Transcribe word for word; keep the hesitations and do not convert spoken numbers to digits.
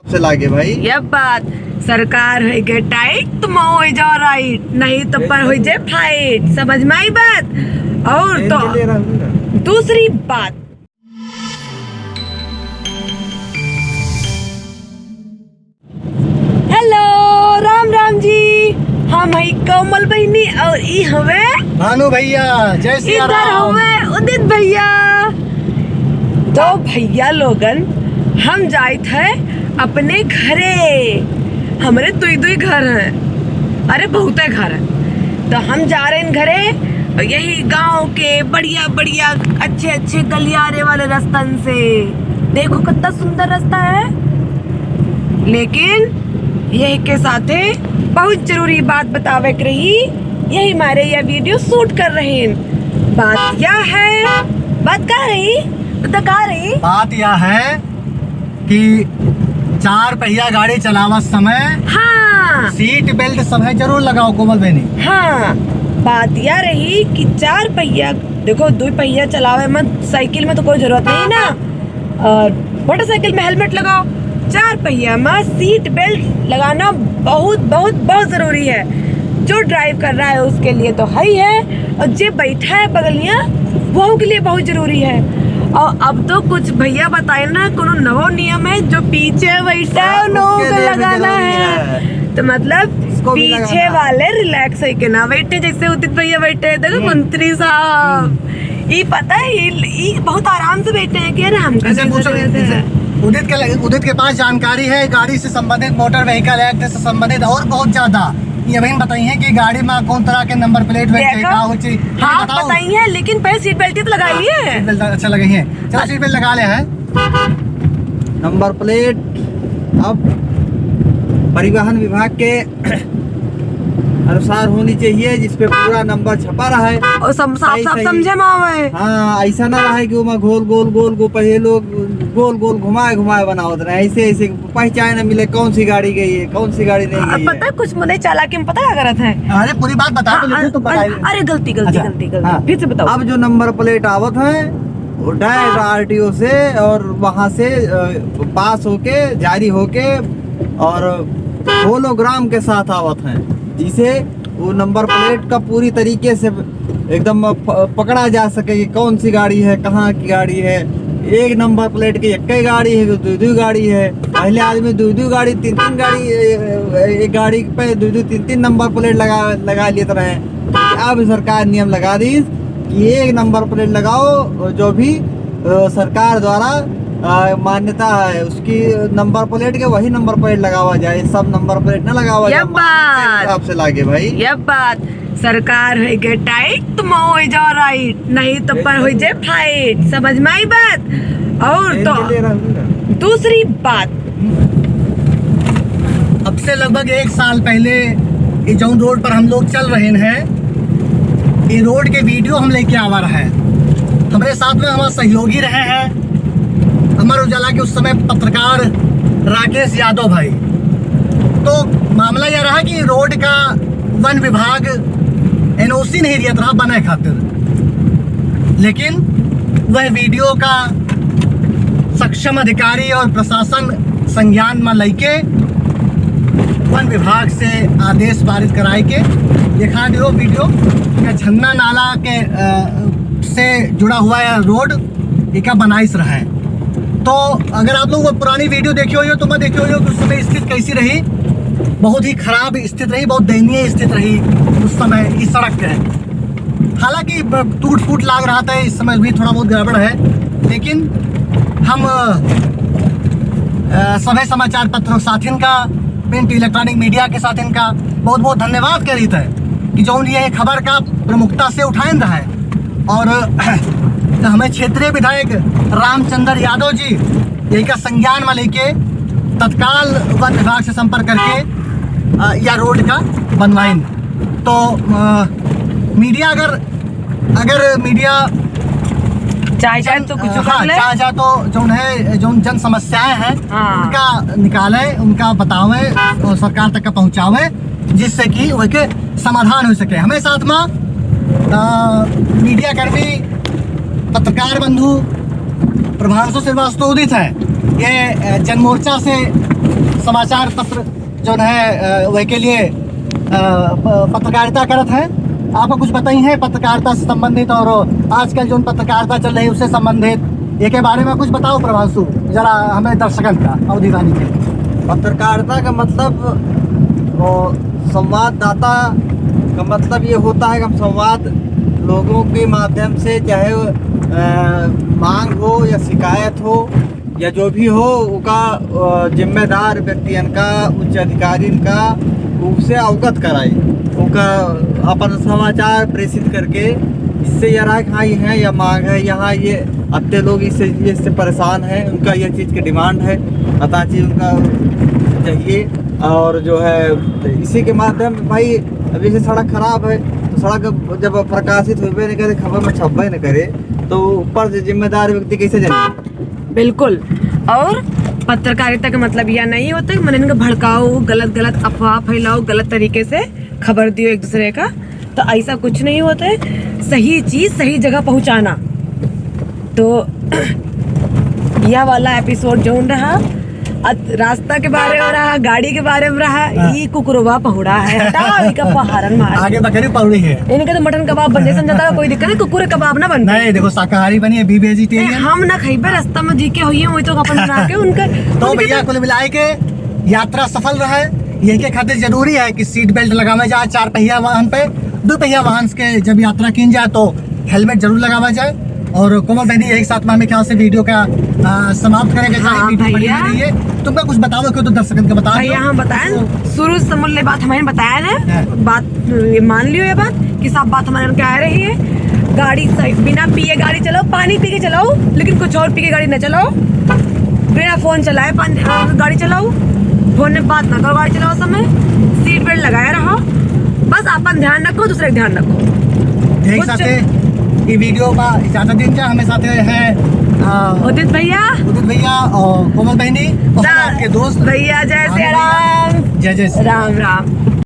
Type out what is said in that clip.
से लागे भाई। यह बात, सरकार होइ गए टाइट, तुम होइ जाओ राइट, नहीं तो पर होइ जाए फाइट। समझ में आई बात? और तो दूसरी बात, हेलो, राम राम जी, हम हई कोमल बहिनी और ई हवे भानु भैया। जय सिया इधर राम। हवे उदित भैया। तो भैया लोगन, हम जाइत है अपने घरे। हमरे दुई दुई घर हैं, अरे बहुते घर हैं। तो हम जा रहे हैं घरे, और यही गांव के बढ़िया बढ़िया अच्छे अच्छे गलियारे वाले रास्तन से। देखो कितना सुंदर रास्ता है। लेकिन यही के साथे बहुत जरूरी बात बतावे के रही, यही मारे यह वीडियो शूट कर रहे हैं। बात यह है, बात का रही? तो का रही? बात यह है कि चार पहिया गाड़ी चलावत समय हाँ। सीट बेल्ट समय जरूर लगाओ कोमल बहनी। हाँ, बात यह रही कि चार पहिया, देखो, दुई पहिया चलावे में, साइकिल में तो कोई जरूरत नहीं ना, और मोटरसाइकिल में हेलमेट लगाओ, चार पहिया में सीट बेल्ट लगाना बहुत, बहुत, बहुत जरूरी है। जो ड्राइव कर रहा है उसके लिए तो है ही है, और जे बैठा है बगलिया, वहू के लिए बहुत जरूरी है। और अब तो कुछ भैया बताए ना, कोनो नवो नियम है, जो पीछे बैठा है, हाँ, उन्हों उसके को लिए भी लगाना जरूरी है। है। तो मतलब, इसको भी पीछे लगाना है। वाले रिलैक्स होके ना बैठे, जैसे उदित भैया बैठे हैं, देखो, हम्म। मंत्री साहब। हम्म। ई पता है, ई, ई बहुत आराम से बैठे हैं कि अरे, हमका इनसे नहीं पूछो, जरूरत है। इनसे, उदित के लगे, उदित के पास जानकारी है गाड़ी से संबंधित, मोटर व्हीकल एक्ट से संबंधित और बहुत ज्यादा। ये अभी बताइए कि गाड़ी में कौन तरह के नंबर प्लेट बैठे, देखो, का हो चाहिए, हाँ, बताओ। बताइए, लेकिन पहले सीट बेल्ट ही तो लगा लिए। सीट बेल्ट अच्छा लगे हैं, चलो सीट बेल्ट लगा ले हैं। नंबर प्लेट अब परिवहन विभाग के अनुसार होनी चाहिए, जिस पे पूरा नंबर छपा रहे। और सम-, साफ, सही, साफ सही। समझे में आवे। हाँ, ऐसा ना रहे कि ओमा गोल, गोल, गोल, गोल, पहले लोग गोल, गोल घुमाए, घुमाए बनावत रहे। ऐसे, ऐसे पहचान न मिले, कौन सी गाड़ी गई है, कौन सी गाड़ी नहीं अब गई है। पता है, कुछ मने चालाकी में पता क्या करत है? अरे, पूरी बात बता तो हाँ, लेते, तो अरे, बताइए। अरे, गलती, गलती, अच्छा, गलती, गलती। हाँ। फिर से बताओ। अब जो नंबर प्लेट आवत है, वो डायरेक्ट आरटीओ से और वहाँ से, अ, पास होके, जारी होके और होलोग्राम के साथ आवत हैं, जिसे वो नंबर प्लेट का पूरी तरीके से एकदम प-, पकड़ा जा सके कि कौन सी गाड़ी है, कहाँ की गाड़ी है। एक नंबर प्लेट की एक ही गाड़ी है, दो, दो गाड़ी है। पहले आदमी दो, दो गाड़ी, तीन, तीन गाड़ी, ए, ए, एक गाड़ी पे दो, दो, तीन, तीन नंबर प्लेट लगा, लगा लेते रहे। अब सरकार नियम लगा दी कि एक नंबर प्लेट लगाओ, जो भी, अ, सरकार द्वारा, अ, मान्यता है, उसकी नंबर प्लेट के वही नंबर प्लेट लगावा जाए, सब नंबर प्लेट ना लगावा जाए। बात। आपसे लागे भाई। यह बात, सरकार होइ गए टाइट, तुम होइ जाओ राइट, नहीं तो पर होइ जाए फाइट। समझ में आई बात? और तो दूसरी बात, अब से लगभग एक साल पहले ये जौन रोड पर हम लोग चल रहे हैं, ये रोड के वीडियो हम लेके आवा रहे हैं। हमारे साथ में हमारा सहयोगी रहे हैं अमर उजाला के उस समय पत्रकार राकेश यादव भाई। तो मामला यह रहा कि रोड का वन विभाग एनओसी नहीं दिया रहा बने खातिर, लेकिन वह वीडियो का सक्षम अधिकारी और प्रशासन संज्ञान में लइके वन विभाग से आदेश पारित कराए के दिखा दियो वीडियो। या झन्ना नाला के, अ, से जुड़ा हुआ है रोड, एका बनाइस रहा है। तो अगर आप लोग वो पुरानी वीडियो देखे हो तो मैं देखे हो कि उस समय स्थिति कैसी रही, बहुत ही खराब स्थिति रही, बहुत दयनीय स्थिति रही उस समय इस सड़क के। हालांकि ब-, टूट फूट लाग रहा था, इस समय भी थोड़ा बहुत गड़बड़ है, लेकिन हम, अ, सभी समाचार पत्र साथिन का, प्रिंट इलेक्ट्रॉनिक मीडिया के साथिन का बहुत बहुत धन्यवाद करीत है कि जौन ये खबर का प्रमुखता से उठाइन रहा है। और हमें क्षेत्रीय विधायक रामचंद्र यादव जी यही का संज्ञान में लेके तत्काल वन विभाग से संपर्क करके, अ, या रोड का बनवाइन। तो, अ, मीडिया अगर, अगर मीडिया चाहे, चाहे तो कुछ हाँ, कर ले। चाहे, चाहे तो जौन है, जौन जन समस्याएं हैं, हाँ। उनका निकाले, उनका बतावे और सरकार तक का पहुँचावे, जिससे कि ओके समाधान हो सके। हमें साथ में, अ, मीडिया कर्मी, पत्रकार बंधु प्रभांशु श्रीवास्तव उदित है, ये, अ, जनमोर्चा से समाचार पत्र जौन है, अ, वही के लिए, अ, प-, पत्रकारिता करत हैं। आपको कुछ बताई है पत्रकारिता से संबंधित और आजकल जौन पत्रकारिता चल रही उससे संबंधित, ये के बारे में कुछ बताओ प्रभांशु, जरा हमें दर्शकन का, अवधी वाहिनी के। पत्रकारिता का मतलब, वो, संवाददाता का मतलब ये होता है कि हम संवाद लोगों के माध्यम से, चाहे, अ, मांग हो या शिकायत हो, या जो भी हो, ओका, अ, जिम्मेदार व्यक्तियन का, उच्च अधिकारिन का, उसे अवगत कराई, ओका अपन समाचार प्रेषित करके, इससे यह रहा कि हाँ, ये है, या मांग है, यहाँ ये अत्ते लोग इससे, इससे परेशान हैं, उनका यह चीज़ की demand है, अता चीज़ उनका चाहिए। और जो है, इसी के माध्यम, भाई, अब जैसे सड़क खराब है, तो सड़क जब प्रकाशित होबे नहीं करे, खबर में छपबे नहीं करे, तो ऊपर से जिम्मेदार व्यक्ति कैसे जाने? बिल्कुल। और पत्रकारिता का मतलब यह नहीं होता कि मनन का भड़काओ, गलत गलत अफवाह फैलाओ, गलत तरीके से खबर दियो एक दूसरे का, तो ऐसा कुछ नहीं होता है। सही चीज सही जगह पहुंचाना। तो यह वाला एपिसोड जौन रहा, अत-, रास्ता के बारे में रहा, गाड़ी के बारे में रहा, हाँ। ई कुकुरवा पहुड़ा है, हटाओ, इका पहारन मार। आगे बकरी पहुड़ी है। इनके तो मटन कबाब बन जाए, समझता है, कोई दिक्कत नहीं, कुकुर कबाब ना बन। नहीं, देखो, शाकाहारी बनी है, बी वेजिटेरियन। नहीं, हम ना खइबे, रास्ता में जी के होइए, वही तो अपन बना के उनका, तो उनके भैया, तो कुल मिलाए के यात्रा सफल रहे। यही के खातिर जरूरी है कि सीट बेल्ट लगावे जाए चार पहिया वाहन पे। दो पहिया वाहन के जब यात्रा की जाए तो हेलमेट जरूर लगावा जाए। और कोमल बहनी, यही साथ में हमें ख्याल से वीडियो का, आ, समाप्त करेंगे। हाँ, वीडियो बनी भैया। रही है। तुमका कुछ बताओ, क्यों तो दर्शकन के बता दो। भैया, हम बताएं, तो शुरू से मूल्य बात हमें बताया है। हाँ। बात, ये मान लियो ये बात कि सब बात हमारे उनके आ रही है। गाड़ी सही, बिना पिए गाड़ी चलाओ, पानी पी के चलाओ, लेकिन कुछ और पी के गाड़ी न चलाओ। बिना फोन चलाए पान-, अ, गाड़ी चलाओ, फोन में बात ना करो गाड़ी चलाओ समय, सीट बेल्ट लगाए रहो, बस अपन ध्यान रखो, दूसरे का ध्यान रखो। यही कुछ साथे ई वीडियो का इजाजत दीन जा, हमें साथे हैं, अ, उदित भैया। उदित भैया और कोमल बहनी और दा-, आपके दोस्त भैया, जय राम सिया भैया। राम। जय जय सिया राम। राम राम।